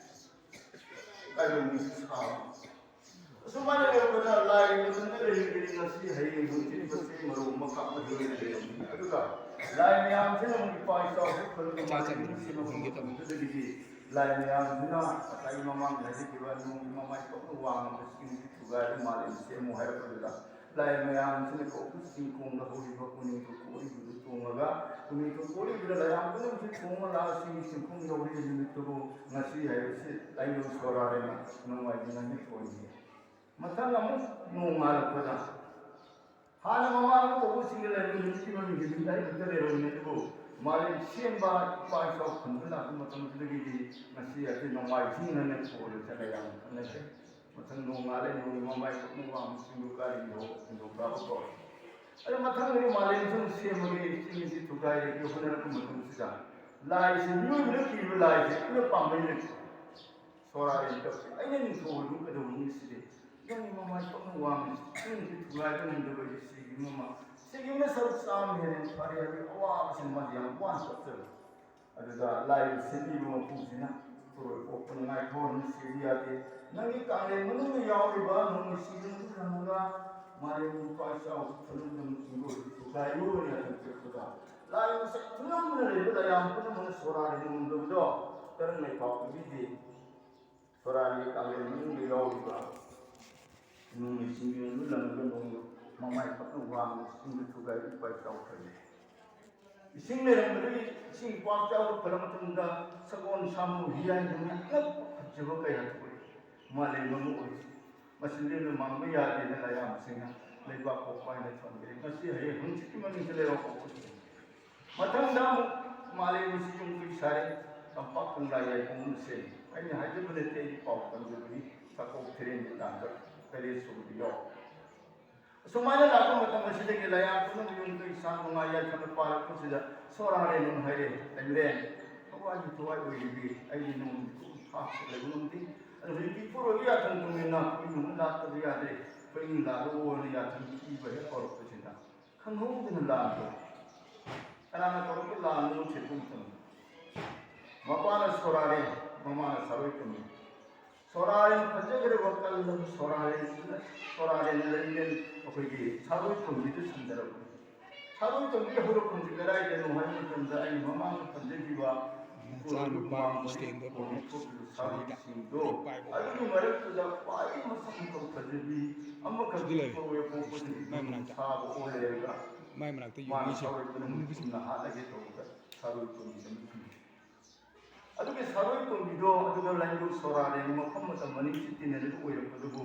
ꯀꯥꯏꯔꯣꯟ ꯁꯥꯕ꯫ ꯑꯁꯨꯃꯥꯏꯅ ꯂꯩꯔꯛꯄꯗ ꯂꯥꯏꯒꯤ ꯃꯇꯝꯗ ꯂꯩꯔꯤꯕꯅꯤ ꯉꯁꯤ ꯍꯌꯦꯡ ꯍꯧꯖꯤꯛ ꯃꯁꯤ ꯃꯔꯨ ꯑꯃ ꯀꯥꯞꯅꯗꯨꯅ ꯂꯩꯔꯝꯃꯤ꯫ ꯑꯗꯨꯒ ꯂꯥꯏ ꯃꯌꯥꯝꯁꯤꯅ ꯑꯃꯨꯛ ꯏꯄꯥ ꯏꯆꯥꯎ ꯍꯦꯛ ꯐꯔꯒ ꯃꯥꯂꯦꯝꯒꯤ ꯁꯤꯕ ꯐꯪꯕ ꯃꯇꯝꯗꯨꯗꯒꯤꯗꯤ ꯂꯥꯏ ꯃꯌꯥꯝꯁꯤꯅ ꯉꯁꯥꯏ ꯃꯃꯥꯡꯗ ꯍꯥꯏꯖꯈꯤꯕ ꯅꯣꯡꯒꯤ ꯃꯃꯥꯏ ꯄꯛꯅ ꯋꯥꯡꯉꯕ ꯆꯤꯡꯁꯤ ꯊꯨꯒꯥꯏꯔꯒ ꯃꯥꯂꯦꯝ ꯁꯦꯝꯃꯨ ꯍꯥꯏꯔꯛꯄꯗꯨꯗ, ꯂꯥꯏ ꯃꯌꯥꯝꯁꯤꯅ ꯀꯧꯕ ꯆꯤꯡꯈꯣꯡꯗ ꯍꯧꯔꯤꯕ ꯎꯅꯤꯡꯊꯧ ꯀꯣꯔꯤꯗꯨꯗ ꯇꯣꯡꯉꯒ, ꯎꯅꯤꯡꯊꯧ ꯀꯣꯔꯤꯗꯨꯗ ꯂꯥꯏꯌꯥꯝ ꯄꯨꯝꯅꯃꯛꯁꯤ ꯇꯣꯡꯉ ꯂꯥꯛꯑ ꯆꯤꯡꯒꯤ ꯆꯤꯡꯈꯣꯡ ꯌꯧꯔꯛꯏ ꯅꯨꯃꯤꯠꯇꯨꯕꯨ ꯉꯁꯤ ꯍꯥꯏꯕꯁꯤ ꯂꯥꯏꯅꯤꯡꯊꯧ ꯁꯣꯔꯥꯔꯦꯟꯅ ꯅꯣꯡꯃꯥꯏꯖꯤꯡ ꯅꯨꯃꯤꯠ ꯑꯣꯏꯈꯤ꯫ ꯃꯊꯪ ꯑꯃꯨꯛ ꯅꯣꯡꯉꯥꯜꯂꯛꯄꯗ ꯍꯥꯟꯅ ꯃꯃꯥꯡꯗ ꯇꯧꯕꯁꯤꯡꯗ ꯂꯩꯔꯝꯃꯤ ꯅꯨꯃꯤꯠꯀꯤ ꯃꯃꯤꯡꯁꯤ ꯅꯨꯃꯤꯠ ꯍꯥꯏꯕ ꯈꯛꯇ ꯂꯩꯔꯝꯃꯤ, ꯑꯗꯨꯕꯨ ꯃꯥꯂꯦꯝ ꯁꯦꯝꯕ ꯏꯄꯥ ꯏꯆꯥꯎ ꯈꯟꯕ ꯂꯥꯛꯄ ꯃꯇꯝꯗꯨꯗꯒꯤꯗꯤ ꯉꯁꯤ ꯑꯁꯤ ꯅꯣꯡꯃꯥꯏꯖꯤꯡ ꯍꯥꯏꯅ ꯊꯣꯜꯂ ꯆꯠꯂꯦ ꯌꯥꯝꯅ ꯈꯪꯅꯈ꯭ꯔꯦ꯫ ꯃꯊꯪ ꯅꯣꯡꯉꯥꯜꯂꯦ, ꯅꯣꯡꯒꯤ ꯃꯃꯥꯏ ꯀꯨꯞꯅ ꯋꯥꯡꯕ ꯆꯤꯡꯗꯨ ꯀꯥꯔꯤꯗꯣ ꯆꯤꯡꯗꯨ ꯀꯥꯕ ꯀꯧꯔꯦ꯫ ꯑꯗꯨ ꯃꯊꯪꯗꯗꯤ ꯃꯥꯂꯦꯝ ꯁꯨꯝ ꯁꯦꯝꯕꯒꯤ ꯆꯤꯡꯁꯤ ꯊꯨꯒꯥꯏꯔꯒꯦ ꯍꯣꯠꯅꯔꯛꯄ ꯃꯇꯝꯁꯤꯗ ꯂꯥꯏꯁꯤ, ꯃꯤꯑꯣꯏꯕꯅ ꯀꯤꯕ ꯂꯥꯏꯁꯤ ꯑꯗꯨꯅ ꯄꯥꯝꯕꯩ ꯂꯩꯇꯦ꯫ ꯁꯣꯔꯥꯔꯦꯟ ꯀꯞꯄꯤ꯫ ꯑꯩꯅ ꯅꯤꯡꯊꯧ ꯑꯣꯏꯕ ꯀꯩꯗꯧꯅꯤ ꯁꯤꯗꯤ? ꯅꯪꯒꯤ ꯃꯃꯥꯏ ꯄꯛꯅ ꯋꯥꯡꯉꯤ꯫ ꯆꯤꯡꯁꯤ ꯊꯨꯒꯥꯏꯕ ꯉꯝꯗꯕꯒꯤ ꯁꯤꯒꯤ ꯃꯃꯥ, ꯁꯤꯒꯤ ꯑꯃ ꯁꯔꯨꯛ ꯆꯥꯝꯃ ꯍꯦꯟꯅ ꯐꯔꯦ ꯍꯥꯏꯕꯒꯤ ꯑꯋꯥꯕꯁꯤ ꯃꯥꯗꯤ ꯌꯥꯝ ꯋꯥꯅ ꯀꯞꯆꯕ꯫ ꯑꯗꯨꯗ ꯂꯥꯏꯕꯨ ꯁꯤꯟꯕꯤꯕ ꯃꯄꯨꯁꯤꯅ ꯄꯣꯔꯣꯏ ꯄꯣꯛꯄꯅ ꯉꯥꯏꯈꯣ, ꯅꯨꯡꯁꯤꯕ ꯌꯥꯗꯦ꯫ ꯅꯪꯒꯤ ꯀꯥꯡꯂꯦꯟ ꯃꯅꯨꯡꯗ ꯌꯥꯎꯔꯤꯕ ꯅꯣꯡꯃꯩ ꯁꯤꯡꯗꯨ ꯊꯝꯃꯒ ꯃꯥꯂꯦꯝꯒꯤ ꯏꯄꯥ ꯏꯆꯥꯎ ꯐꯅꯨꯡꯗ ꯆꯤꯡꯗꯣꯏ ꯊꯨꯒꯥꯏꯌꯨ ꯍꯥꯏꯅ ꯍꯥꯏꯔꯛꯄꯗ, ꯂꯥꯏ ꯃꯁꯛ ꯊꯨꯝꯂꯝꯗꯨꯅ ꯂꯩꯕ ꯂꯥꯏꯌꯥꯝ ꯄꯨꯝꯅꯃꯛꯅ ꯁꯣꯔꯥꯔꯦꯟ ꯉꯝꯗꯕꯗꯣ ꯀꯔꯝꯅ ꯄꯥꯎ ꯄꯤꯕꯤꯗꯦ? ꯁꯣꯔꯥꯔꯦꯟꯒꯤ ꯀꯥꯡꯂꯦꯟ ꯃꯅꯨꯡꯗ ꯌꯥꯎꯔꯤꯕ ꯅꯣꯡꯃꯩ ꯁꯤꯡꯗꯨ ꯂꯪꯉꯒ ꯅꯣꯡꯃ ꯃꯃꯥꯏ ꯄꯛꯅ ꯋꯥꯡꯅ ꯆꯤꯡꯗ ꯊꯨꯒꯥꯏ ꯏꯄꯥ ꯏꯆꯥꯎ ꯐꯪꯉꯤ꯫ ꯏꯁꯤꯡ ꯂꯩꯔꯝꯕꯗꯒꯤ ꯏꯁꯤꯡ ꯄꯥꯛ ꯆꯥꯎꯔ ꯐꯔ ꯃꯇꯝꯗ ꯁꯒꯣꯜ ꯁꯥꯃꯨ ꯍꯤꯌꯥꯏ ꯅꯨꯡꯌꯥꯏ ꯑꯉꯛꯄ ꯐꯖꯕ ꯀꯌꯥ ꯊꯣꯛꯏ꯫ ꯃꯥꯂꯦꯝ ꯑꯃ ꯑꯣꯏ꯫ ꯃꯁꯤ ꯂꯦꯝꯅ ꯃꯥꯡꯕ ꯌꯥꯗꯦꯅ ꯂꯥꯏꯌꯥꯝꯁꯤꯡꯅ ꯂꯩꯕꯥꯛ ꯄꯣꯛꯄ ꯍꯥꯏꯅ ꯊꯣꯟꯈ꯭ꯔꯦ꯫ ꯉꯁꯤ ꯍꯌꯦꯡ ꯍꯪꯆꯤꯠꯀꯤ ꯃꯅꯨꯡꯗ ꯂꯩꯕꯥꯛ ꯄꯣꯛꯄꯁꯤꯡ꯫ ꯃꯊꯪꯗ ꯑꯃꯨꯛ ꯃꯥꯂꯦꯝ ꯑꯁꯤ ꯌꯨꯝ ꯀꯩ ꯁꯥꯔꯦ, ꯇꯝꯄꯥꯛ ꯀꯪꯂꯥ ꯌꯥꯏꯐꯝ ꯑꯃ ꯁꯦꯝꯃꯤ꯫ ꯑꯩꯅ ꯍꯥꯏꯖꯕ ꯅꯠꯇꯦ, ꯑꯩꯒꯤ ꯄꯥꯎ ꯇꯝꯖꯕꯅꯤ꯫ ꯆꯥꯛꯀꯧ ꯊꯦꯔꯦꯟꯒꯤ ꯇꯥꯡꯀꯛ ꯇꯔꯦꯠ ꯁꯨꯕꯗ ꯌꯥꯎ꯫ ꯑꯁꯨꯃꯥꯏꯅ ꯂꯥꯛꯄ ꯃꯇꯝ ꯑꯁꯤꯗꯒꯤ ꯂꯥꯏꯌꯥꯝ ꯄꯨꯝꯅꯃꯛ ꯌꯨꯝ ꯀꯩ ꯁꯥ ꯅꯨꯡꯉꯥꯏ ꯌꯥꯏꯐꯅ ꯄꯥꯜꯂꯛꯄꯁꯤꯗ ꯁꯣꯔꯥꯔꯦꯟ ꯑꯃ ꯍꯥꯏꯔꯦ, "ꯂꯩꯃꯔꯦꯟ, ꯊꯋꯥꯏꯒꯤ ꯊꯋꯥꯏ ꯑꯣꯏꯔꯤꯕꯤ, ꯑꯩꯗꯤ ꯅꯣꯡꯃꯗꯤ ꯊꯥꯛꯁꯨ ꯂꯩꯕ ꯉꯝꯗꯦ꯫ ꯑꯗꯨ ꯍꯧꯖꯤꯛꯇꯤ ꯏꯄꯨꯔꯣꯏꯕ ꯌꯥꯊꯪ ꯇꯧꯃꯤꯟꯅ ꯑꯩꯈꯣꯏ ꯌꯨꯝ ꯂꯥꯛꯇꯕ ꯌꯥꯗ꯭ꯔꯦ, ꯑꯩꯈꯣꯏ ꯌꯨꯝ ꯂꯥꯛꯂꯛꯑꯣꯅ ꯌꯥꯊꯪ ꯄꯤꯕ ꯍꯦꯛ ꯍꯧꯔꯛꯄꯁꯤꯗ ꯈꯪꯍꯧꯗꯅ ꯂꯥꯟꯗꯣ ꯀꯅꯥꯅ ꯇꯧꯔꯛꯄ ꯂꯥꯟꯅꯣ ꯊꯤꯔꯛꯄ ꯃꯇꯝꯗ ꯃꯄꯥꯅ ꯁꯣꯔꯥꯔꯦꯟ, ꯃꯃꯥꯅ ꯁꯥꯔꯣꯏ ꯇꯝꯃꯤ꯫ ꯁꯣꯔꯥꯔꯦꯟ ꯐꯖꯈ꯭ꯔꯕ ꯀꯜꯂꯕ ꯁꯣꯔꯥꯔꯦꯟꯁꯤꯅ ꯁꯣꯔꯥꯔꯦꯟ ꯂꯩꯃꯦꯟ ꯑꯩꯈꯣꯏꯒꯤ ꯁꯥꯔꯣꯏ ꯇꯣꯝꯕꯤꯗ ꯁꯟꯗꯔꯛꯄ꯫ ꯁꯥꯔꯣꯏ ꯇꯣꯝꯕꯤꯒꯤ ꯍꯧꯔꯛꯐꯝꯁꯤ ꯀꯗꯥꯏꯗꯅꯣ ꯍꯥꯏꯕ ꯃꯇꯝꯗ ꯑꯩꯅ ꯃꯃꯥꯡꯗ ꯄꯟꯖꯈꯤꯕ ꯃꯆꯥꯅꯨꯄꯥ ꯏꯁꯇꯦꯟꯗꯔ ꯄꯣꯔꯛ ꯁꯥꯔꯤꯗ ꯁꯥꯔꯤꯁꯤꯡꯗꯣ ꯄꯥꯏꯕ ꯑꯗꯨꯒꯤ ꯃꯔꯛꯇꯨꯗ ꯈ꯭ꯋꯥꯏꯗꯒꯤ ꯃꯁꯛ ꯃꯇꯧ ꯐꯖꯕꯤ ꯑꯃꯈꯛ ꯁꯤꯗ ꯂꯩꯔꯦ꯫ ꯄꯣꯛꯄꯁꯤꯡ ꯃꯥꯏ ꯃꯅꯥꯛꯇ꯫ ꯁꯥꯕ ꯑꯣꯏ ꯂꯩꯔꯒ ꯃꯥꯏ ꯃꯅꯥꯛꯇ ꯃꯥꯅ ꯌꯨꯝꯒꯤꯁꯦ ꯁꯥꯔꯣꯏ ꯄꯣꯟꯕꯤ ꯌꯨꯝꯒꯤꯁꯦ꯫ ꯁꯨꯝꯅ ꯍꯥꯠꯂꯒꯦ ꯇꯧꯕꯗ ꯁꯥꯔꯣꯏ ꯄꯣꯟꯕꯤꯗ ꯃꯤꯊꯨꯡ ꯑꯗꯨꯒꯤ ꯁꯥꯔꯣꯏ ꯄꯣꯟꯕꯤꯗꯣ ꯑꯗꯨꯒ ꯂꯥꯏꯅꯤꯡꯊꯧ ꯁꯣꯔꯥꯔꯦꯟ ꯃꯐꯝ ꯃꯇꯝ ꯑꯅꯤꯁꯤ ꯇꯤꯟꯅꯔꯤꯕ ꯑꯣꯏꯔꯛꯄꯗꯨꯕꯨ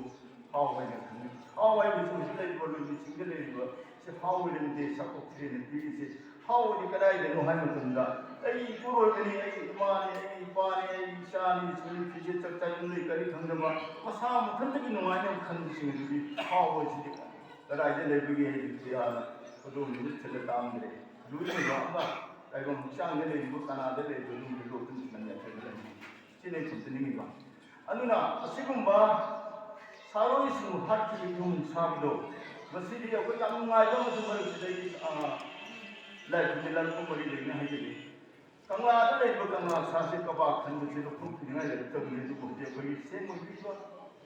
ꯍꯥꯎ ꯍꯥꯏꯅ ꯈꯪꯅꯩ꯫ ꯍꯥꯎ ꯍꯥꯏꯕꯁꯤ ꯍꯧꯖꯤꯛ ꯂꯩꯔꯤꯕ ꯂꯣꯏꯕꯤꯁꯤꯡꯗ ꯂꯩꯔꯤꯕ ꯁꯤ ꯍꯥꯎ ꯑꯣꯏꯔꯝꯗꯦ ꯁꯥꯀꯣꯛ ꯊꯤꯔꯦꯅ ꯄꯤꯔꯤꯁꯦ꯫ ꯍꯥꯎ ꯑꯣꯏꯗꯤ ꯀꯗꯥꯏꯗꯅꯣ ꯍꯥꯏꯕ ꯃꯇꯝꯗ ꯑꯩ ꯏꯄꯨꯔꯣꯏꯕꯅꯤ, ꯑꯩ ꯏꯃꯥꯅꯤ, ꯑꯩ ꯏꯄꯥꯅꯤ, ꯑꯩ ꯏꯆꯥꯅꯤ, ꯁꯨꯝ ꯐꯤꯖꯦꯠ ꯆꯥꯛꯆꯥ ꯌꯨꯝ ꯂꯩ ꯀꯔꯤ ꯈꯪꯗꯕ ꯃꯁꯥ ꯃꯊꯟꯇꯒꯤ ꯅꯨꯡꯉꯥꯏꯅꯕ ꯈꯟꯕꯁꯤꯡ ꯑꯗꯨꯗꯤ ꯍꯥꯎ ꯑꯣꯏꯁꯤꯗꯤ ꯀꯗꯥꯏꯗ ꯂꯩꯕꯒꯦ ꯍꯥꯏꯗꯤ ꯀꯌꯥꯅ ꯈꯨꯗꯣꯝꯗꯨꯗ ꯊꯤꯜꯂ ꯇꯥꯝꯗ꯭ꯔꯦ꯫ ꯂꯨꯏꯅꯕ ꯑꯃ ꯇꯥꯏꯕꯪ ꯍꯛꯆꯥꯡꯗ ꯂꯩꯔꯤꯕ ꯀꯅꯥꯗ ꯂꯩꯔꯤꯕ ꯂꯨꯝꯕ ꯂꯣꯛꯇꯨꯅ ꯊꯤꯜꯂꯝꯃꯦ ꯊꯤꯜꯂꯝꯃꯤ꯫ ꯁꯤꯅ ꯑꯩ ꯊꯝꯖꯅꯤꯡꯉꯤꯕ꯫ ꯑꯗꯨꯅ ꯑꯁꯤꯒꯨꯝꯕ ꯁꯥꯔꯣꯏꯁꯤꯡꯕꯨ ꯍꯥꯠꯈꯤꯕ ꯏꯃꯨꯡ ꯁꯥꯕꯗꯣ ꯃꯁꯤꯗꯤ ꯑꯩꯈꯣꯏ ꯌꯥꯝ ꯅꯨꯡꯉꯥꯏꯕ ꯑꯃꯁꯨ ꯃꯔꯛꯁꯤꯗꯒꯤ ꯂꯥꯏ ꯈꯨꯗꯤꯡ ꯂꯥꯟꯐꯝ ꯃꯔꯤ ꯂꯩꯅ ꯍꯥꯏꯖꯔꯤ꯫ ꯀꯪꯂꯥꯗ ꯂꯩꯕ ꯀꯪꯂꯥ ꯁꯥꯁꯦ ꯀꯕꯥꯛ ꯈꯟꯕꯁꯦ ꯂꯧꯊꯣꯛꯄꯤꯅꯤꯡꯉꯥꯏ ꯂꯩꯔꯛꯇꯕꯅꯤ꯫ ꯑꯗꯨꯕꯨ ꯍꯧꯖꯤꯛ ꯑꯩꯈꯣꯏꯒꯤ ꯁꯦꯝ ꯑꯣꯏꯕꯤꯔꯤꯕ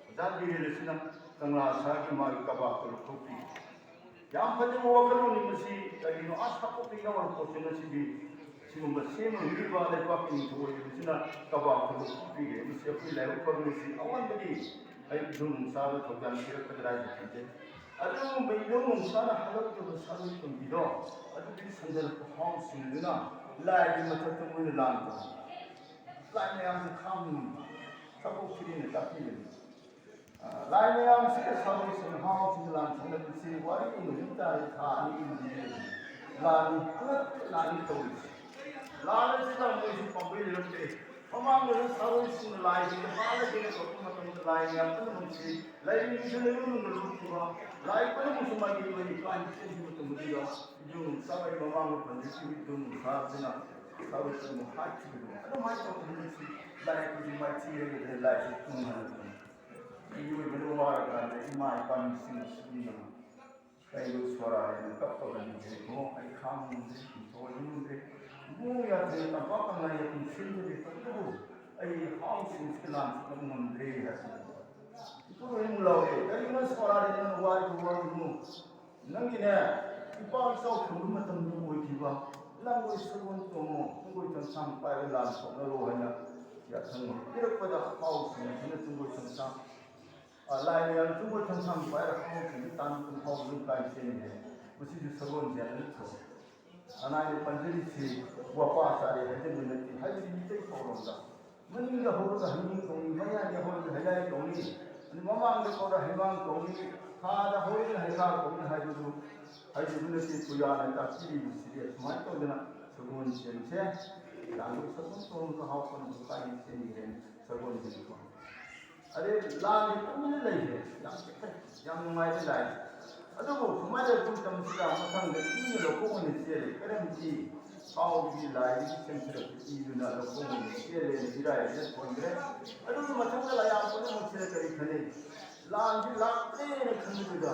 ꯑꯣꯖꯥ ꯕꯤꯔꯦꯟ ꯑꯁꯤꯅ ꯀꯪꯂꯥ ꯁꯥꯒꯤ ꯃꯥꯒꯤ ꯀꯕꯥꯛꯇꯣ ꯂꯧꯊꯣꯛꯄꯤ꯫ ꯌꯥꯝ ꯐꯖꯕ ꯋꯥꯈꯜꯂꯣꯟꯅꯤ ꯃꯁꯤ꯫ ꯀꯔꯤꯅꯣ ꯑꯥ ꯁꯥꯄꯣꯛꯇꯒꯤ ꯌꯥꯎꯔꯛꯄ ꯄꯣꯠꯁꯦ ꯉꯁꯤꯗꯤ ꯁꯤꯒꯨꯝꯕ ꯁꯦꯝ ꯑꯣꯏꯕꯤꯔꯤꯕ ꯂꯩꯕꯥꯛꯀꯤ ꯅꯤꯡꯊꯧ ꯑꯣꯏꯔꯤꯕꯁꯤꯅ ꯀꯕꯥꯛꯇꯣ ꯂꯧꯊꯣꯛꯄꯤꯔꯦ꯫ ꯃꯁꯤ ꯑꯩꯈꯣꯏ ꯂꯥꯏꯕꯛ ꯐꯕ ꯃꯁꯤ ꯑꯑꯣꯟꯕꯒꯤ ꯑꯩ ꯏꯕꯨꯡ ꯅꯨꯡꯁꯥꯗ ꯊꯧꯖꯥꯜ ꯄꯤꯔꯛꯀꯗ꯭ꯔꯥ ꯍꯥꯏꯅ ꯈꯟꯖꯩ꯫ ꯑꯗꯨꯒꯨꯝꯕ ꯏꯕꯨꯡ ꯅꯨꯡꯁꯥꯅ ꯍꯜꯂꯛꯇꯕ ꯁꯥꯔꯣꯏ ꯇꯣꯝꯕꯤꯗꯣ ꯑꯗꯨꯗꯤ ꯁꯟꯗꯔ ꯄꯨꯈꯥꯎꯁꯤꯡꯗꯨꯅ ꯂꯥꯏꯒꯤ ꯃꯊꯛꯇ ꯃꯣꯏꯅ ꯂꯥꯟꯕ ꯂꯥꯏ ꯃꯌꯥꯝꯁꯦ ꯈꯥꯝꯃꯤ꯫ ꯁꯥꯄꯣꯛ ꯊꯤꯔꯤꯅ ꯇꯥꯛꯄꯤꯕꯅꯤ꯫ ꯂꯥꯏ ꯃꯌꯥꯝꯁꯤꯒ ꯁꯥꯔꯣꯏꯁꯤꯡ ꯍꯥꯎꯁꯤꯡ ꯂꯥꯟ ꯁꯥꯟꯅꯕꯁꯤ ꯋꯥꯔꯤ ꯑꯣꯏꯅ ꯇꯥꯔꯦ꯫ ꯊꯥ ꯑꯅꯤꯒꯤ ꯃꯅꯨꯡꯗ ꯂꯥꯟꯅꯤ ꯑꯉꯛꯄ ꯂꯥꯟꯅꯤ ꯇꯧꯔꯤꯁꯦ꯫ ꯂꯥꯟ ꯑꯁꯤꯗ ꯃꯣꯏꯁꯨ ꯄꯥꯝꯕꯩ ꯂꯩꯔꯝꯗꯦ꯫ ꯃꯃꯥꯡꯗꯁꯨ ꯁꯥꯔꯣꯏꯁꯤꯡꯅ ꯂꯥꯏꯁꯤꯡꯗ ꯍꯥꯠꯂꯒꯦꯅ ꯇꯧꯔꯛꯄ ꯃꯇꯝꯗ ꯂꯥꯏ ꯃꯌꯥꯝ ꯄꯨꯝꯅꯃꯛꯁꯤ ꯂꯥꯏꯔꯦꯝꯕꯤꯁꯨ ꯂꯩꯕ ꯃꯅꯨꯡꯗ ꯂꯨꯞꯈꯤꯕ ꯂꯥꯏ ꯄꯨꯝꯅꯃꯛꯁꯨ ꯃꯥꯒꯤ ꯃꯣꯏꯒꯤ ꯀꯥꯏꯅ ꯆꯦꯟꯈꯤꯕ ꯃꯇꯝꯗꯨꯗ ꯏꯕꯨꯡ ꯁꯥꯔꯣꯏ ꯃꯃꯥꯡꯗ ꯄꯟꯖꯈꯤꯕ ꯏꯕꯨꯡ ꯁꯥꯁꯤꯅ ꯁꯥꯔꯣꯏꯁꯤꯡꯕꯨ ꯍꯥꯠꯈꯤꯕꯗꯣ ꯑꯗꯨꯃꯥꯏꯅ ꯇꯧꯗꯅ ꯂꯥꯏ ꯈꯨꯗꯤꯡ ꯃꯥꯏꯊꯤꯔꯒ ꯂꯥꯏꯁꯤ ꯇꯨꯡꯍꯜꯂꯛꯄꯅꯤ꯫ ꯃꯤꯑꯣꯏꯕꯅ ꯋꯥꯔꯀꯥꯟꯗ ꯏꯃꯥ ꯏꯄꯥ ꯅꯤꯡꯁꯤꯡꯕ ꯁꯨꯝꯕ ꯀꯩꯗꯧ ꯁꯣꯔꯥ ꯍꯥꯏꯅ ꯀꯞꯄꯒ ꯂꯩꯖꯩꯀꯣ꯫ ꯑꯩ ꯈꯥꯡꯕ ꯉꯝꯗ꯭ꯔꯦ, ꯁꯣꯔ ꯉꯝꯗ꯭ꯔꯦ꯫ ꯏꯕꯨꯡ ꯌꯥꯗ꯭ꯔꯦ, ꯇꯝꯄꯥꯛ ꯀꯪꯂꯥ ꯌꯥꯇꯨꯝ ꯁꯤꯟꯗ꯭ꯔꯦ, ꯇꯧꯕꯇꯕꯨ ꯑꯩ ꯍꯥꯎꯁꯤꯡꯁꯤꯒ ꯂꯥꯟ ꯁꯣꯛꯅꯕ ꯉꯝꯗ꯭ꯔꯦ ꯍꯥꯏꯕ꯫ ꯏꯄꯨꯔꯣꯏ ꯑꯃꯨꯛ ꯂꯥꯎꯔꯦ, "ꯀꯔꯤꯒꯤꯅꯣ ꯁꯣꯔꯥꯔꯦ ꯅꯪꯅ ꯋꯥꯔꯤꯕ ꯋꯥꯔꯤꯅꯣ? ꯅꯪꯒꯤꯅꯦ ꯏꯄꯥ ꯏꯆꯥꯎ ꯐꯪꯕ ꯃꯇꯝꯗ ꯑꯣꯏꯈꯤꯕ ꯅꯪꯕꯨ ꯁꯒꯣꯜ ꯇꯣꯡꯉꯣ, ꯇꯨꯡꯒꯣꯏ ꯊꯪꯁꯥꯡ ꯄꯥꯏꯔ ꯂꯥꯟ ꯁꯣꯛꯅꯔꯣ ꯍꯥꯏꯅ ꯌꯥꯊꯪ ꯄꯤꯔꯛꯄꯗ ꯍꯥꯎꯁꯤꯡ ꯑꯁꯤꯅ ꯇꯨꯡꯒꯣꯏ ꯊꯪꯁꯥꯡ, ꯑ, ꯂꯥꯏ ꯃꯌꯥꯝ ꯇꯨꯡꯒꯣꯏ ꯊꯪꯁꯥꯡ ꯄꯥꯏꯔ ꯍꯥꯎꯁꯤꯡꯁꯤ ꯇꯥꯟ ꯀꯨꯟ ꯍꯥꯎ ꯑꯗꯨꯝ ꯀꯥꯏ ꯆꯦꯟꯈ꯭ꯔꯦ꯫ ꯃꯁꯤꯁꯨ ꯁꯒꯣꯜꯁꯦ ꯑꯗꯨꯝ ꯊꯣꯛꯑꯦ꯫ ꯑꯅꯥꯏꯅ ꯄꯟꯖꯔꯤꯁꯤ ꯋꯥꯄꯥ ꯆꯥꯔꯦ ꯍꯥꯏꯖꯕ ꯅꯠꯇꯦ, ꯍꯥꯏꯕꯗꯤ ꯃꯤꯇꯩ ꯄꯥꯎꯔꯣꯜꯗ ꯃꯅꯤꯡꯗ ꯍꯧꯔꯒ ꯍꯩꯅꯤꯡ ꯀꯧꯅꯤ, ꯃꯌꯥꯏꯗ ꯍꯧꯔꯒ ꯍꯩꯂꯥꯏ ꯀꯧꯅꯤ, ꯑꯗꯨ ꯃꯃꯥꯡꯗ ꯍꯧꯔꯒ ꯍꯩꯃꯥꯡ ꯀꯧꯅꯤ, ꯈꯥꯗ ꯍꯧꯔꯒ ꯍꯩꯈꯥ ꯀꯧꯅꯤ ꯍꯥꯏꯕꯗꯨ ꯍꯥꯏꯖꯕ ꯅꯠꯇꯦ꯫ ꯄꯨꯌꯥꯅ ꯇꯥꯛꯄꯤꯔꯤꯕꯁꯤꯗꯤ ꯑꯁꯨꯃꯥꯏꯅ ꯇꯧꯗꯅ ꯁꯒꯣꯜꯁꯦꯟꯁꯦ ꯂꯥꯡꯕ ꯁꯒꯣꯜ ꯇꯣꯡꯕ ꯍꯥꯎꯄꯅ ꯀꯥꯏꯅ ꯆꯦꯟꯈ꯭ꯔꯦ ꯁꯒꯣꯜꯁꯦꯟꯀꯣ꯫ ꯑꯗꯩ ꯂꯥꯟꯗꯤ ꯇꯨꯃꯤꯟꯅ ꯂꯩꯈ꯭ꯔꯦ꯫ ꯌꯥꯝ ꯆꯤꯛꯈ꯭ꯔꯦ꯫ ꯌꯥꯝ ꯅꯨꯡꯉꯥꯏꯕ ꯂꯥꯏ꯫ ꯑꯗꯨꯕꯨ ꯁꯨꯃꯥꯏꯅ ꯂꯩꯔꯛꯄ ꯃꯇꯝꯁꯤꯗ ꯃꯊꯪꯗ ꯏꯅ ꯂꯧꯈꯣꯡ ꯑꯣꯏꯅ ꯆꯦꯜꯂꯦ꯫ ꯀꯔꯝ ꯏ? ꯊꯥꯎꯒꯤ ꯂꯥꯏꯗꯒꯤ ꯆꯦꯟꯊꯔꯛꯄ ꯏꯗꯨꯅ ꯂꯧꯈꯣꯡ ꯑꯣꯏꯅ ꯆꯦꯜꯂꯦꯅ ꯏꯔꯥꯏ ꯑꯁꯤꯗ ꯊꯣꯟꯈ꯭ꯔꯦ꯫ ꯑꯗꯨꯒꯤ ꯃꯊꯪꯗ ꯂꯥꯏꯌꯥꯝ ꯄꯨꯝꯅꯃꯛꯁꯤꯅ ꯀꯔꯤ ꯈꯟꯅꯩ? ꯂꯥꯟꯁꯤ ꯂꯥꯛꯇ꯭ꯔꯦꯅ ꯈꯟꯕꯗꯨꯗ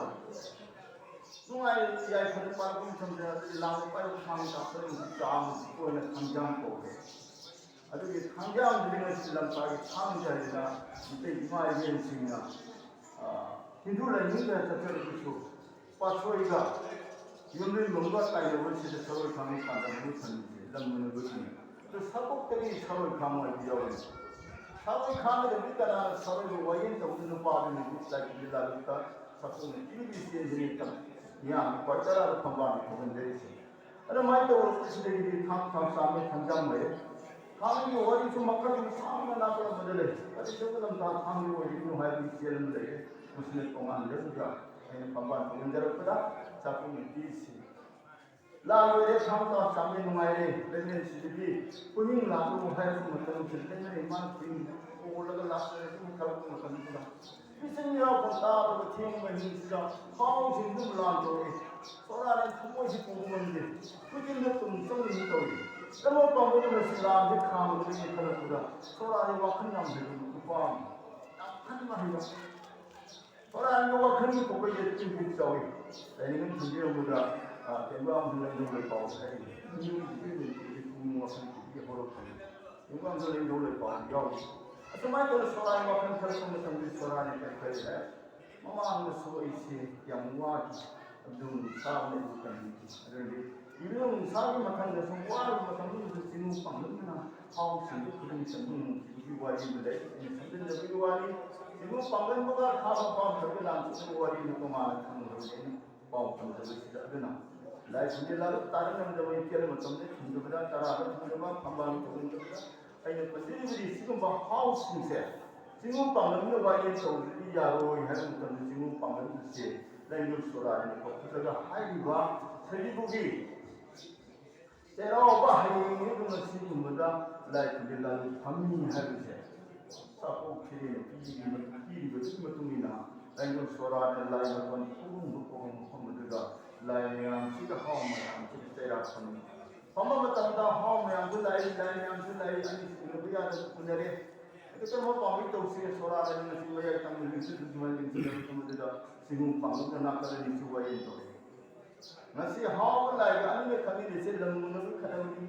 ꯅꯨꯡꯉꯥꯏ ꯌꯥꯏꯐꯅ ꯄꯥꯜꯂꯛꯄ ꯃꯇꯝꯗ ꯑꯗꯨꯗꯤ ꯂꯥꯟ ꯄꯥꯏꯕ ꯊꯥꯡ ꯆꯥꯛꯄ ꯆꯥꯝꯕ ꯑꯣꯏꯅ ꯊꯥꯡꯖꯥꯝ ꯀꯧꯔꯦ꯫ ꯑꯗꯨꯒꯤ ꯊꯥꯡꯖꯥꯝꯗꯨꯗꯤ ꯉꯁꯤ ꯂꯝꯇꯥꯒꯤ ꯊꯥꯡꯖ ꯍꯥꯏꯗꯅ ꯃꯤꯇꯩ ꯏꯃꯥ ꯏꯕꯦꯟꯁꯤꯡꯅ, ꯑ, ꯍꯤꯟꯗꯨ ꯂꯥꯏꯅꯤꯡꯗ ꯆꯠꯆꯔꯕꯁꯨ ꯄꯥꯠꯁꯣꯏꯒ ꯌꯨꯝꯂꯩꯃꯒ ꯇꯥꯏꯅꯕꯁꯤꯗ ꯁꯒꯣꯜ ꯊꯥꯡꯒꯤ ꯄꯥꯟꯗꯝ ꯑꯃ ꯊꯝꯃꯤꯁꯦ ꯂꯝ ꯃꯨꯟꯅꯕꯒꯤꯅꯤ꯫ ꯑꯗꯨ ꯁꯕꯣꯛꯇꯒꯤ ꯁꯒꯣꯜ ꯊꯥꯡ ꯍꯥꯏꯕ ꯌꯥꯎꯔꯤ꯫ ꯁꯒꯣꯜ ꯊꯥꯡꯒꯗꯕꯗꯤ ꯀꯅꯥꯅ ꯁꯒꯣꯜꯕꯨ ꯋꯥꯌꯦꯜ ꯇꯧꯗꯨꯅ ꯅꯨꯄꯥꯗꯨꯅ ꯂꯥꯏꯕꯛꯇ ꯁꯛꯈꯪꯅ ꯄꯤꯕꯤ ꯆꯦꯟꯗꯨꯅ ꯃꯤꯌꯥꯝꯒꯤ ꯈ꯭ꯋꯥꯏ ꯇꯔꯥꯗ ꯐꯝꯕꯥꯜ ꯊꯧꯒꯟꯖꯔꯤꯁꯦ꯫ ꯑꯗꯨꯃꯥꯏꯅ ꯇꯧꯔꯛꯄꯁꯤꯗꯒꯤꯗꯤ ꯊꯥꯡ ꯊꯥꯡ ꯆꯥꯝꯃ ꯊꯥꯡꯖꯥꯝ ꯂꯩꯔꯦ꯫ ꯊꯥꯡꯒꯤ ꯋꯥꯔꯤꯁꯨ ꯃꯈꯜ ꯁꯥꯡꯅ ꯅꯥꯀꯜ ꯑꯃꯗ ꯂꯩ꯫ ꯋꯥꯔꯤ ꯆꯠꯄ ꯂꯝꯇꯥ ꯊꯥꯡꯒꯤ ꯑꯣꯏꯔꯤꯕꯅꯣ ꯍꯥꯏꯕꯒꯤ ꯆꯦꯜ ꯑꯃ ꯂꯩꯔꯦ꯫ ꯃꯁꯤꯅ ꯇꯣꯉꯥꯟꯖꯔꯒ ꯑꯩꯅ ꯐꯝꯕꯥꯜ ꯊꯧꯒꯟꯖꯔꯛꯄꯗ ꯆꯥꯛꯈꯨꯝ ꯅꯨꯄꯤꯁꯤ ꯂꯥꯜꯂꯣꯏꯔꯦ, ꯊꯥꯡ ꯊꯥꯡ ꯆꯥꯝꯃ ꯅꯨꯡꯉꯥꯏꯔꯦ꯫ ꯂꯩꯃꯦꯟꯁꯤꯗꯒꯤ ꯄꯨꯛꯅꯤꯡ ꯂꯥꯜꯂꯨ ꯍꯥꯏꯔꯛꯄ ꯃꯇꯝꯁꯤꯗ ꯂꯩꯃꯔꯦꯟ ꯃꯥꯅ ꯄꯨꯛꯅꯤꯡ ꯀꯣꯜꯂꯒ ꯂꯥꯛꯆꯔꯦ꯫ ꯑꯗꯨꯝ ꯊꯧꯔꯛꯄ ꯃꯇꯝꯗ ꯃꯤꯆꯪ ꯃꯤꯔꯥꯎ ꯈꯣꯟ ꯇꯥꯕꯒ ꯊꯦꯡꯕ ꯑꯍꯤꯡꯁꯤꯗ ꯐꯥꯎꯁꯤꯡ ꯑꯗꯨꯝ ꯂꯥꯟꯗꯧꯔꯛꯏ꯫ ꯁꯣꯔꯥꯅ ꯊꯃꯣꯏꯁꯤ ꯄꯨꯕ ꯉꯝꯗꯦ꯫ ꯈꯨꯖꯤꯟꯗ ꯇꯨꯝ ꯆꯪꯅꯤꯡ ꯇꯧꯏ꯫ ꯂꯃꯣꯛ ꯄꯥꯝꯕꯗꯨꯅ ꯁꯤꯂꯥꯝꯁꯤ ꯈꯥꯝꯕꯗꯒꯤ ꯈꯜꯂꯛꯄꯗ ꯁꯣꯔꯥꯅ ꯋꯥꯈꯜ ꯌꯥꯝ ꯍꯩꯕ ꯅꯨꯄꯥ ꯑꯃ, ꯌꯥꯝ ꯈꯟꯕ ꯍꯩꯕ꯫ ꯁꯣꯔꯥꯅ ꯋꯥꯈꯜꯒꯤ ꯄꯨꯀꯩꯗ ꯇꯤꯡ ꯇꯤꯡ ꯆꯥꯎꯏ꯫ ꯂꯥꯏꯅꯤꯡ ꯊꯝꯕꯤꯔꯝꯕꯗ, ꯑ, ꯇꯦꯡꯕꯥꯡ ꯂꯩꯗꯧ ꯂꯩꯄꯥꯎ ꯍꯥꯏꯔꯤ꯫ ꯃꯤꯑꯣꯏꯕꯒꯤ ꯄꯨꯛꯅꯤꯡ ꯋꯥꯈꯜ ꯄꯤꯕꯤ ꯍꯧꯔꯛꯄꯅꯤ꯫ ꯇꯦꯡꯕꯥꯡꯗ ꯂꯩꯗꯧ ꯂꯩꯄꯥꯎ ꯌꯥꯎꯏ꯫ ꯑꯁꯨꯃꯥꯏꯅ ꯇꯧꯅ ꯁꯣꯔꯥꯅ ꯋꯥꯈꯜ ꯈꯜꯂꯛꯄ ꯃꯇꯝꯗ ꯁꯣꯔꯥꯅ ꯀꯔꯤ ꯀꯔꯤ ꯍꯥꯏ? ꯃꯃꯥꯡꯗꯁꯨ ꯑꯩꯁꯦ ꯌꯥꯝ ꯋꯥꯈꯤ꯫ ꯑꯗꯨꯝ ꯆꯥꯕ ꯂꯩꯕ ꯀꯟꯕꯤꯈꯤ꯫ ꯑꯗꯨꯅꯗꯤ ꯏꯕꯨꯡ ꯏꯁꯥꯒꯤ ꯃꯊꯪꯗ ꯁꯨꯝ ꯋꯥꯔꯕ ꯃꯇꯝꯗꯨꯗ ꯆꯤꯡꯉꯨ ꯄꯥꯡꯒꯟꯗꯨꯅ ꯍꯥꯎꯁꯤꯡꯗꯨ ꯈꯨꯗꯤꯡ ꯆꯪꯗꯨꯅ ꯅꯨꯡꯁꯤꯕꯒꯤ ꯋꯥꯔꯤꯗꯨ ꯂꯩ꯫ ꯑꯩꯅ ꯁꯝꯖꯤꯟꯖꯕꯒꯤ ꯋꯥꯅꯤ꯫ ꯆꯤꯡꯉꯨ ꯄꯥꯡꯒꯟꯕꯒ ꯈꯥꯕ ꯄꯥꯝꯗꯕꯒ ꯂꯥꯟꯊꯣꯛꯅꯕ ꯋꯥꯔꯤꯗꯨ ꯇꯣꯉꯥꯟꯅ ꯊꯝꯒꯗꯕꯅꯤ꯫ ꯑꯩꯅ ꯄꯥꯎ ꯇꯝꯖꯕꯁꯤꯗ ꯑꯗꯨꯅ ꯂꯥꯏ ꯈꯨꯗꯤꯡ ꯂꯥꯂꯨꯛ ꯇꯥꯔꯛꯅꯕꯗ ꯃꯣꯏ ꯀꯦꯜ ꯃꯇꯝꯗ ꯊꯤꯡꯖꯕꯗ ꯇꯔꯥꯗ ꯊꯤꯡꯖꯕ ꯊꯝꯕꯥꯜꯒꯤ ꯊꯧꯒꯟꯖꯕꯗ ꯑꯩꯅ ꯄꯟꯖꯔꯤꯕꯗꯤ ꯁꯤꯒꯨꯝꯕ ꯍꯥꯎꯁꯤꯡꯁꯦ ꯆꯤꯡꯉꯨ ꯄꯥꯡꯒꯟꯒꯤ ꯋꯥꯔꯤ ꯇꯧꯕꯗꯤ ꯌꯥꯔꯣꯏ ꯍꯥꯏꯕ ꯃꯇꯝꯗ ꯆꯤꯡꯉꯨ ꯄꯥꯡꯒꯟꯁꯦ ꯂꯩꯉꯣꯏ ꯁꯣꯔꯥꯅ ꯀꯧꯈꯠꯂꯒ ꯍꯥꯏꯔꯤꯕ ꯁꯖꯤꯕꯨꯒꯤ ꯆꯩꯔꯥꯎꯕ ꯍꯌꯦꯡꯅꯤ, ꯑꯗꯨꯅ ꯁꯤꯒꯨꯝꯕꯗ ꯂꯥꯏ ꯈꯨꯗꯦꯡ ꯂꯥꯏ ꯐꯝꯃꯤ ꯍꯥꯏꯕꯁꯦ ꯆꯥꯛꯀꯧ ꯈꯦꯔꯦꯟꯅ ꯄꯤꯔꯤꯕ, ꯄꯤꯔꯤꯕꯗꯨꯒꯤ ꯃꯇꯨꯡ ꯏꯟꯅ ꯂꯥꯏꯅꯤꯡꯊꯧ ꯁꯣꯔꯥꯅ ꯂꯥꯏ ꯃꯇꯣꯟ ꯈꯨꯔꯨꯝꯕ ꯀꯧꯕ ꯃꯐꯝ ꯑꯗꯨꯗ ꯂꯥꯏ ꯃꯌꯥꯝꯁꯤꯒ ꯍꯥꯎ ꯃꯌꯥꯝꯁꯤꯒ ꯆꯩꯔꯥꯛ ꯐꯝꯃꯤ꯫ ꯐꯝꯕ ꯃꯇꯝꯗ ꯍꯥꯎ ꯃꯌꯥꯝꯁꯨ ꯂꯥꯏ, ꯂꯥꯏ ꯃꯌꯥꯝꯁꯨ ꯂꯥꯏ ꯑꯅꯤ ꯁꯤꯟꯅꯕ ꯌꯥꯗꯅ ꯎꯅꯔꯦ꯫ ꯑꯗꯨ ꯀꯔꯝꯕ ꯄꯥꯝꯕꯩ ꯇꯧꯁꯤ? ꯁꯣꯔꯥꯅ ꯉꯁꯤ ꯃꯌꯥꯏ ꯇꯝꯅ ꯂꯤꯡꯁꯤꯟ ꯑꯗꯨꯃꯥꯏꯅ ꯂꯤꯡꯁꯤꯟꯅꯕ ꯃꯇꯝ ꯑꯗꯨꯗ ꯆꯤꯡꯉꯨ ꯄꯥꯡꯒꯜꯗ ꯅꯥꯀꯜ ꯑꯅꯤꯁꯨ ꯋꯥꯔꯤ ꯇꯧꯔꯦ꯫ ꯉꯁꯤ ꯍꯥꯎꯕ ꯂꯥꯏꯒ ꯑꯅꯤꯒ ꯈꯠꯅꯔꯤꯁꯦ ꯂꯝ ꯃꯨꯟꯅꯕ ꯈꯠꯅꯕꯅꯤ꯫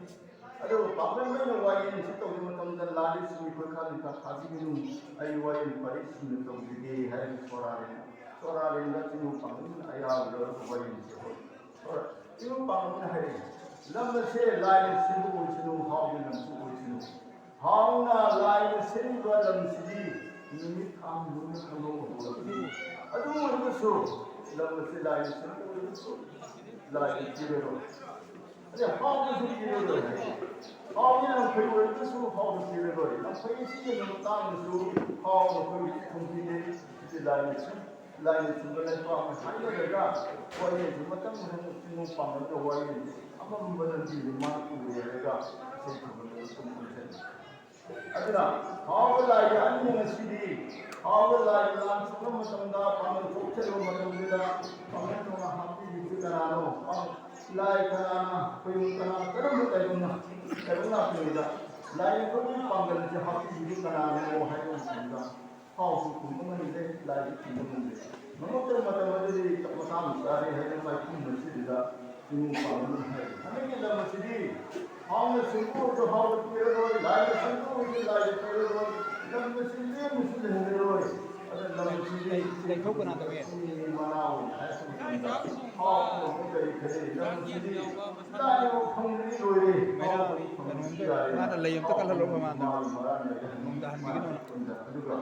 ꯑꯗꯨꯕꯨ ꯄꯥꯛꯅꯝ ꯑꯩꯅ ꯋꯥꯌꯦꯜꯁꯤ ꯇꯧꯕ ꯃꯇꯝꯗ ꯂꯥꯜꯂꯤꯁꯤ ꯑꯩꯈꯣꯏ ꯈꯥ ꯂꯩꯈꯥ ꯊꯥꯖꯤꯟꯒꯅꯨ, ꯑꯩ ꯋꯥꯌꯦꯜ ꯄꯔꯦꯡ ꯁꯨꯅ ꯇꯧꯖꯒꯦ ꯍꯥꯏꯔꯒ ꯁꯣꯔꯥꯔꯦꯟ, ꯁꯣꯔꯥꯔꯦꯟꯗ ꯆꯤꯡꯉꯨ ꯄꯥꯡꯒꯜꯅ ꯑꯌꯥꯕ ꯂꯧꯔꯒ ꯋꯥꯌꯦꯜꯁꯤ ꯍꯣꯏ꯫ ꯁꯣꯔꯥ-, ꯆꯤꯡꯉꯨ ꯄꯥꯡꯒꯜꯅ ꯍꯥꯏꯔꯛꯏ, ꯂꯝ ꯑꯁꯦ ꯂꯥꯏꯅ ꯁꯤꯟꯕ ꯑꯣꯏꯁꯅꯨ, ꯍꯥꯎꯒꯤ ꯂꯝꯁꯨ ꯑꯣꯏꯁꯅꯨ꯫ ꯍꯥꯎꯅ ꯂꯥꯏꯅ ꯁꯦꯝꯃꯤꯕ ꯂꯝꯁꯤꯗꯤ ꯅꯨꯃꯤꯠ ꯊꯥ ꯂꯣꯏꯅ ꯈꯪꯍꯧꯕ ꯍꯧꯔꯛꯏ꯫ ꯑꯗꯨ ꯑꯣꯏꯔꯒꯁꯨ ꯂꯝ ꯑꯁꯤ ꯂꯥꯏꯅ ꯁꯦꯝꯕ ꯑꯣꯏꯔꯒꯁꯨ ꯂꯥꯏꯅ ꯄꯤꯔꯔꯣꯏ꯫ ꯑꯗꯩ ꯍꯥꯎꯅꯁꯨ ꯄꯤꯔꯔꯣꯏ ꯍꯥꯏ꯫ ꯍꯥꯎꯅ ꯂꯝꯐꯩ ꯑꯣꯏꯔꯒꯁꯨ ꯍꯥꯎꯅ ꯄꯤꯔꯔꯣꯏ꯫ ꯂꯝꯐꯩ ꯑꯁꯤ ꯌꯦꯟꯕ ꯃꯇꯥꯡꯗꯁꯨ ꯍꯥꯎꯅ ꯑꯩꯈꯣꯏ ꯊꯨꯝ ꯄꯤꯅꯩ꯫ ꯑꯗꯨ ꯂꯥꯏꯅ ꯁꯦꯝ-, ꯂꯥꯏꯅ ꯁꯦꯝꯕ ꯂꯩꯕꯥꯛꯅ ꯍꯥꯏꯅꯔꯒ ꯋꯥꯔꯤꯁꯨ ꯃꯇꯝ ꯃꯇꯝꯗ ꯆꯤꯡꯉꯨ ꯄꯥꯡꯒꯜꯗ ꯋꯥꯔꯤ ꯑꯃꯝꯕ ꯂꯝꯕꯤꯗ ꯃꯥꯅ ꯄꯨꯔꯦ ꯍꯥꯏꯔꯒ ꯏꯁꯩ ꯈꯨꯕꯝꯗ ꯁꯨꯝ ꯈꯣꯡꯖꯟ꯫ ꯑꯗꯨꯅ ꯍꯥꯎꯕ ꯂꯥꯏꯒꯤ ꯑꯅꯤꯅ ꯉꯁꯤꯗꯤ ꯍꯥꯎꯕ ꯂꯥꯏꯒꯤ ꯂꯥꯟ ꯁꯣꯛꯄ ꯃꯇꯝꯗ ꯄꯥꯡꯒꯜ ꯊꯣꯛꯆꯔꯕ ꯃꯇꯝꯗꯨꯗ ꯄꯥꯡꯒꯜ ꯊꯣꯛꯅ ꯍꯥꯞꯄꯤꯔꯤꯕꯁꯤ ꯀꯅꯥꯅꯣ? ꯂꯥꯏ ꯀꯅꯥꯅ? ꯈꯣꯏꯔꯨꯝ ꯀꯅꯥ? ꯀꯔꯝꯕ ꯇꯥꯏꯕꯪꯅ? ꯇꯥꯏꯕꯪ ꯂꯥꯛꯄꯗ ꯂꯥꯏ ꯑꯩꯈꯣꯏꯒꯤ ꯄꯥꯡꯒꯜꯁꯦ ꯍꯥꯞꯄꯤꯔꯤꯕꯁꯤ ꯀꯅꯥꯅꯣ ꯍꯥꯏꯕ ꯃꯇꯝꯗ ꯍꯥꯎꯁꯨ ꯈꯨꯝꯕ ꯉꯝꯗꯦ, ꯂꯥꯏꯁꯨ ꯈꯨꯝꯕ ꯉꯝꯗꯦ꯫ ꯃꯉꯛꯇ ꯃꯇꯝ ꯑꯗꯨꯗꯤ ꯃꯇꯥꯡ ꯆꯥꯔꯦ ꯍꯥꯏꯅ ꯃꯥꯏꯈꯨꯝ ꯑꯁꯤꯗ ꯆꯤꯡꯉꯨ ꯄꯥꯡꯒꯜ ꯍꯥꯏꯔꯤ꯫ ꯍꯟꯗꯛꯀꯤ ꯂꯝ ꯑꯁꯤꯗꯤ ꯍꯥꯎꯅ ꯁꯦꯝꯕ ꯑꯣꯏꯔꯁꯨ ꯍꯥꯎꯅ ꯄꯤꯔꯔꯣꯏ, ꯂꯥꯏꯅ ꯁꯦꯝꯕ ꯑꯣꯏꯔꯁꯨ ꯂꯥꯏꯅ ꯄꯤꯔꯔꯣꯏ, ꯂꯝ ꯑꯁꯤ ꯂꯦꯝꯅꯁꯨ ꯂꯩꯍꯜꯂꯔꯣꯏ꯫ ꯂꯩꯊꯣꯛ ꯀꯅꯥ ꯇꯧꯏ? ꯃꯅꯥ ꯑꯣꯏꯅ ꯍꯥꯏꯔꯛꯄ ꯃꯇꯝꯗ ꯍꯥꯎ ꯀꯔꯤ ꯀꯔꯤ ꯂꯝꯁꯤꯗꯤ ꯂꯥꯏꯅ ꯐꯪꯕꯗꯤ ꯂꯣꯏꯔꯦ꯫ ꯃꯩꯔꯥ ꯀꯩꯅꯣꯝꯇ ꯃꯥꯅ ꯂꯩ ꯑꯝꯇ ꯀꯜꯍꯜꯂꯣ ꯃꯃꯥꯡꯗ꯫ ꯅꯣꯡꯗ ꯍꯟꯕꯤꯒꯅꯣ꯫ ꯑꯗꯨꯒ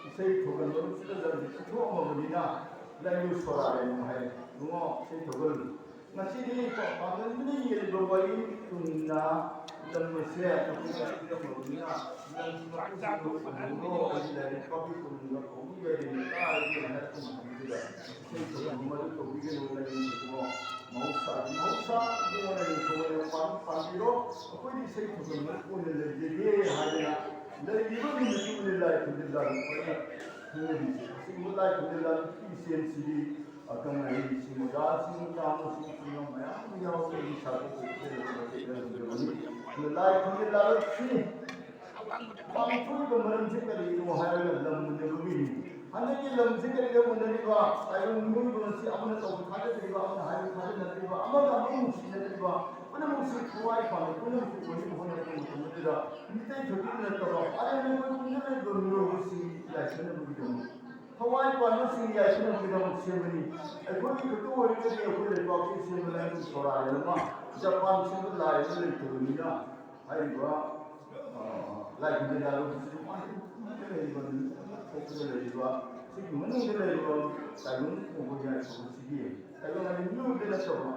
ꯏꯁꯩ ꯊꯣꯛꯍꯟꯕꯁꯤꯗ ꯂꯝꯁꯤ ꯄꯤꯊꯣꯛꯑꯝꯃꯕꯅꯤꯅ ꯂꯩꯌꯨ ꯁꯣꯔꯥꯔꯦ ꯍꯥꯏ꯫ ꯏꯕꯨꯡꯉꯣ ꯏꯁꯩ ꯊꯣꯛꯍꯜꯂꯨ꯫ ꯉꯁꯤꯗꯤ ꯄꯥꯡꯒꯜ ꯃꯤꯅ ꯌꯦꯡꯕ ꯋꯥꯔꯤ ꯇꯨꯡꯗ ꯂꯝ ꯑꯁꯦ ꯑꯩꯈꯣꯏꯅ ꯄꯤꯔꯝꯃꯕꯅꯤꯅ ꯂꯝ ꯃꯄꯨꯁꯤꯡꯕꯨ ꯄꯨꯍꯜꯂꯣ꯫ ꯑꯩ ꯂꯥꯏꯔꯤꯛ ꯄꯥꯕꯤ ꯇꯨꯡꯗ ꯀꯧꯕꯤꯒꯗꯤ ꯇꯥꯔꯒꯦ ꯍꯥꯏꯔꯛꯄ ꯃꯇꯝꯁꯤꯗ ꯏꯁꯩ ꯊꯣꯛꯍꯟꯕ ꯃꯗꯨ ꯇꯧꯕꯤꯒꯅꯨ꯫ ꯂꯩ ꯏꯕꯨꯡꯉꯣ ꯃꯍꯧꯁꯥ ꯃꯍꯧꯁꯥ ꯏꯕꯨꯡꯉꯣ ꯂꯩ ꯊꯣꯛꯍꯟꯕ ꯄꯥꯝꯕꯤꯔꯣ꯫ ꯑꯩꯈꯣꯏꯗꯤ ꯏꯁꯩ ꯊꯣꯛꯍꯟꯕ ꯑꯣꯏꯅ ꯂꯩꯖꯒꯦ ꯍꯥꯏꯗꯅ ꯂꯩꯔꯤꯕ ꯅꯨꯃꯤꯠꯇꯨ ꯂꯥꯏ ꯈꯨꯔꯨꯝꯕ ꯑꯩꯈꯣꯏꯅ ꯈꯪꯅꯔꯤꯁꯦ꯫ ꯑꯁꯤꯒꯨꯝꯕ ꯂꯥꯏ ꯈꯨꯔꯨꯝꯕ ꯏꯆꯦꯜꯁꯤꯗꯤ ꯑꯈꯪ ꯑꯍꯩꯁꯤꯡ ꯑꯣꯖꯥꯁꯤꯡ ꯃꯆꯥ ꯃꯁꯨꯁꯤꯡ ꯃꯌꯥꯝ ꯑꯃ ꯌꯥꯎꯔꯒ ꯑꯩꯒꯤ ꯁꯥꯇ꯭ꯔ ꯀꯩꯊꯦꯜ ꯑꯗꯨ ꯂꯥꯏ ꯈꯨꯔꯨꯝꯕ ꯂꯥꯏꯔꯤꯛꯁꯤꯅꯤ꯫ ꯄꯥꯡꯊꯣꯛꯏꯕ ꯃꯔꯝꯁꯤ ꯀꯔꯤꯅꯣ ꯍꯥꯏꯔꯒ ꯂꯝ ꯃꯨꯟꯅꯕꯒꯤꯅꯤ꯫ ꯍꯟꯗꯛꯀꯤ ꯂꯝꯁꯤ ꯀꯔꯤꯗ ꯃꯨꯟꯅꯔꯤꯕ? ꯇꯥꯏꯕꯪ ꯃꯤꯑꯣꯏꯕ ꯑꯁꯤ ꯑꯃꯅ ꯇꯧꯕ ꯊꯥꯖꯗ꯭ꯔꯤꯕ, ꯑꯃꯅ ꯍꯥꯏꯕ ꯊꯥꯖꯅꯗ꯭ꯔꯤꯕ, ꯑꯃꯒ ꯑꯃꯒ ꯅꯨꯡꯁꯤꯅꯗ꯭ꯔꯤꯕ, ꯄꯨꯝꯅꯃꯛꯁꯤ ꯊꯋꯥꯏ ꯄꯥꯟꯕ, ꯄꯨꯝꯅꯃꯛꯁꯤ ꯑꯣꯏꯅꯕ ꯍꯣꯠꯅꯔꯛꯄ ꯃꯇꯝ ꯑꯗꯨꯗ ꯃꯤꯇꯩ ꯈꯛꯇ ꯅꯠꯇꯕ ꯑꯔꯦꯝꯕ ꯄꯨꯝꯅꯃꯛ ꯂꯩꯕ ꯃꯤꯑꯣꯏꯕꯁꯤꯡ ꯌꯥꯏꯐꯅꯕꯒꯤꯗꯃꯛ, ꯊꯋꯥꯏ ꯄꯥꯟꯕꯁꯤꯡ ꯌꯥꯏꯐꯅꯕꯒꯤꯗꯃꯛ ꯁꯦꯝꯕꯅꯤ꯫ ꯑꯩꯈꯣꯏꯒꯤ ꯈꯛꯇ ꯑꯣꯏꯔꯒꯗꯤ ꯑꯩꯈꯣꯏ ꯂꯩꯕꯥꯛꯁꯤ ꯁꯦꯝꯕ ꯂꯥꯏꯔꯤꯛ ꯁꯣꯔꯥꯔꯦ ꯑꯃ, ꯖꯄꯥꯟ ꯁꯦꯝꯕ ꯂꯥꯏ ꯑꯃ ꯂꯩꯇꯕꯅꯤꯅ ꯍꯥꯏꯔꯤꯕ, ꯑ, ꯂꯥꯏ ꯈꯨꯗꯦꯡ ꯂꯥꯏꯔꯣꯝꯁꯤꯁꯨ ꯃꯥꯒꯤ ꯂꯩꯔꯤꯕ ꯅꯨꯃꯤꯠ ꯑꯃ ꯊꯣꯛꯄꯗ ꯂꯩꯔꯤꯕ, ꯁꯤꯒꯤ ꯃꯅꯨꯡꯗ ꯂꯩꯔꯤꯕ ꯇꯥꯏꯕꯪ ꯄꯣꯛꯄ ꯌꯥꯏꯐꯕꯁꯤꯒꯤ ꯇꯥꯏꯕꯪ ꯍꯥꯏꯗꯤ ꯃꯤꯑꯣꯏꯕ ꯅꯠꯇꯕ,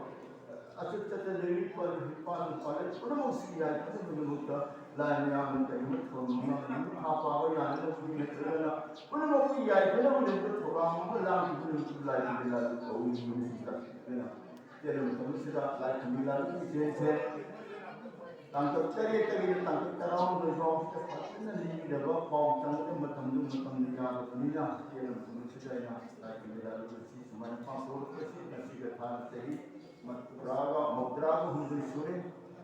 ꯑꯆꯠ ꯆꯠꯇ ꯂꯩꯔꯤꯕ ꯅꯨꯄꯥ ꯅꯨꯄꯥ ꯂꯩ ꯄꯨꯝꯅꯃꯛꯁꯤ ꯌꯥꯏꯐꯅꯕꯒꯤꯗꯃꯛꯇ ꯂꯥꯏ ꯃꯌꯥꯝꯅ ꯀꯔꯤꯒꯨꯝꯕ ꯊꯧꯔꯝ ꯑꯃ ꯅꯨꯃꯤꯠ ꯊꯥ ꯄꯥꯕ ꯌꯥꯅꯅꯕꯒꯤ ꯅꯠꯇ꯭ꯔꯒꯅ ꯄꯨꯝꯅꯃꯛꯀꯤ ꯌꯥꯏꯐꯅꯕꯒꯤꯗꯃꯛꯇ ꯊꯧꯔꯥꯡ ꯑꯃ ꯂꯥꯡꯈꯤꯕ ꯅꯨꯃꯤꯠꯇꯨ ꯂꯥꯏ ꯈꯨꯗꯦꯡ ꯂꯥꯏꯔꯣꯝ ꯀꯧꯏ ꯅꯨꯃꯤꯠꯁꯤꯗ꯫ ꯑꯗꯨꯅ ꯆꯦꯜꯂꯕ ꯃꯇꯝꯁꯤꯗ ꯂꯥꯏ ꯈꯨꯔꯨꯝꯕ ꯂꯥꯏꯔꯤꯛꯀꯤ ꯏꯆꯦꯜꯁꯦ ꯇꯥꯡꯀꯛ ꯇꯔꯦꯠꯇꯒꯤꯅ ꯇꯥꯡꯀꯛ ꯇꯔꯥꯍꯨꯝꯗꯣꯏ ꯐꯥꯎꯁꯤꯗ ꯐꯖꯅ ꯂꯤꯒꯗꯕ ꯄꯥꯎ ꯆꯪꯕꯗ ꯃꯇꯝꯗꯨ ꯃꯇꯝꯗ ꯌꯥꯗꯕꯅꯤꯅ ꯆꯦꯜꯂꯕ ꯃꯇꯝꯁꯤꯗ ꯑꯩꯅ ꯂꯥꯏ ꯈꯨꯔꯨꯝꯕ ꯂꯥꯏꯔꯤꯛ ꯑꯁꯤ ꯁꯨꯃꯥꯏꯅ ꯄꯥꯡꯊꯣꯛꯂꯛꯄꯁꯤ ꯉꯁꯤꯒ ꯊꯥꯅ ꯆꯍꯤ ꯃꯧꯗ꯭ꯔꯥꯒ ꯃꯧꯗ꯭ꯔꯥꯒ ꯍꯨꯝꯗꯣꯏ ꯁꯨꯔꯦ꯫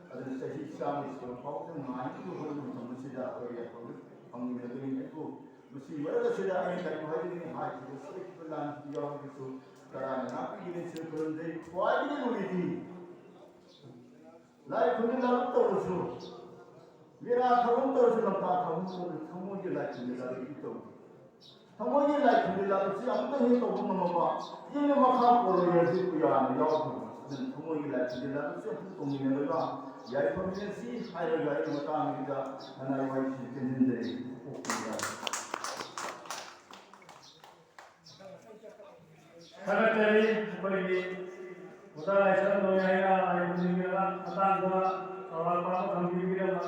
ꯑꯗꯨꯅ ꯆꯍꯤ ꯆꯥꯝꯃ ꯁꯨꯔ ꯐꯥꯎꯕꯗ ꯉꯥꯏꯅꯕ ꯍꯣꯠꯅꯕ ꯃꯇꯝ ꯑꯁꯤꯗ ꯑꯩꯈꯣꯏ ꯌꯥꯏꯐꯕ ꯐꯪꯃꯤꯟꯅꯒꯅꯤ꯫ ꯑꯗꯨꯕꯨ ꯃꯁꯤ ꯃꯔꯛ ꯑꯁꯤꯗ ꯑꯩꯅ ꯀꯔꯤꯒꯨꯝꯕ ꯍꯥꯏꯖꯒꯦ, ꯁꯣꯏꯈꯤꯕ ꯂꯥꯟꯈꯤꯕ ꯌꯥꯎꯔꯒꯁꯨ ꯇꯔꯥꯅ ꯉꯥꯛꯄꯤꯒꯅꯤ꯫ ꯁꯤꯔ ꯈꯨꯔꯨꯝꯖꯩ꯫ ꯈ꯭ꯋꯥꯏꯗꯒꯤ ꯂꯨꯔꯤꯗꯤ ꯂꯥꯏ ꯈꯨꯔꯨꯝ ꯂꯥꯏꯔꯤꯛ ꯇꯧꯔꯁꯨ, ꯃꯦꯔꯥ ꯊꯧꯔꯝ ꯇꯧꯔꯁꯨ, ꯂꯝꯇꯥ ꯊꯧꯔꯝ ꯇꯧꯔꯁꯨ, ꯊꯃꯣꯏꯒꯤ ꯂꯥꯏ ꯈꯨꯔꯨꯝ ꯂꯥꯏꯔꯤꯛꯇꯤ ꯇꯧꯗꯦ꯫ ꯊꯃꯣꯏꯒꯤ ꯂꯥꯏ ꯊꯨꯝꯖꯤꯜꯂꯕꯁꯤ ꯑꯃꯨꯛꯇ ꯍꯦꯛ ꯇꯧꯕ ꯉꯝꯃꯕ, ꯏꯪꯅ ꯃꯈꯥ ꯄꯣꯜꯂꯣꯏ ꯍꯥꯏꯕꯁꯤ ꯄꯨꯌꯥꯅ ꯌꯥꯎꯈꯤꯕ꯫ ꯑꯗꯨꯅ ꯊꯃꯣꯏꯒꯤ ꯂꯥꯏ ꯊꯨꯝꯖꯤꯜꯂꯕꯁꯤ ꯑꯃꯨꯛ ꯇꯧꯃꯤꯟꯅꯔꯒ ꯌꯥꯏꯐꯃꯤꯟꯅꯁꯤ ꯍꯥꯏꯔꯒ ꯑꯩ ꯃꯇꯥꯡꯁꯤꯗ ꯅꯅꯥꯏ ꯋꯥꯔꯤꯁꯤ ꯇꯦꯟꯁꯤꯟꯖꯔꯤ꯫ ꯊꯥꯒꯠꯆꯔꯤ꯫ ꯑꯩꯈꯣꯏꯒꯤ ꯑꯣꯖꯥ ꯂꯥꯏꯁ꯭ꯔꯝ ꯂꯣꯏ ꯍꯥꯏꯅ ꯂꯥꯏ ꯈꯨꯔꯨꯝꯕꯤꯔꯒ ꯃꯇꯥꯡꯗ ꯆꯥꯎꯔꯥꯛꯄ ꯑꯃ ꯊꯝꯕꯤꯔꯝꯕ